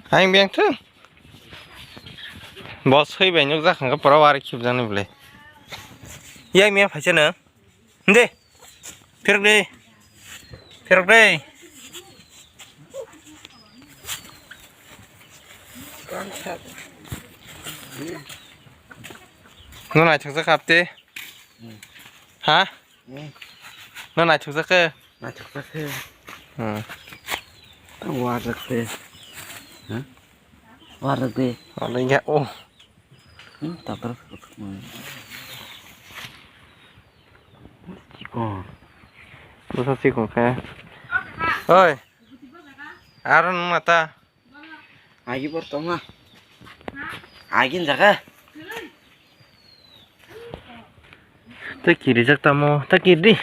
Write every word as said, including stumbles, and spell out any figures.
Ayang biyang thung. Bo swi bai nuk jak hwnkhe pura wari khibjaknai bwlai. Yang miya phaisa no. Hindi. Phirok di. Phirok di. No naithok jak hapte. Ha? Hmm. No naithok jak khe. Naithok jak khe. Hmm. Tang war jak khe. Ha? War jak de. Wala ya oh. Hmm, tatar. Chikon. Bosa chikon khe. Oi. Aro nung mata. Agi bor tongma. Agi jaga. Tei kirijak tamo, tei kiri di.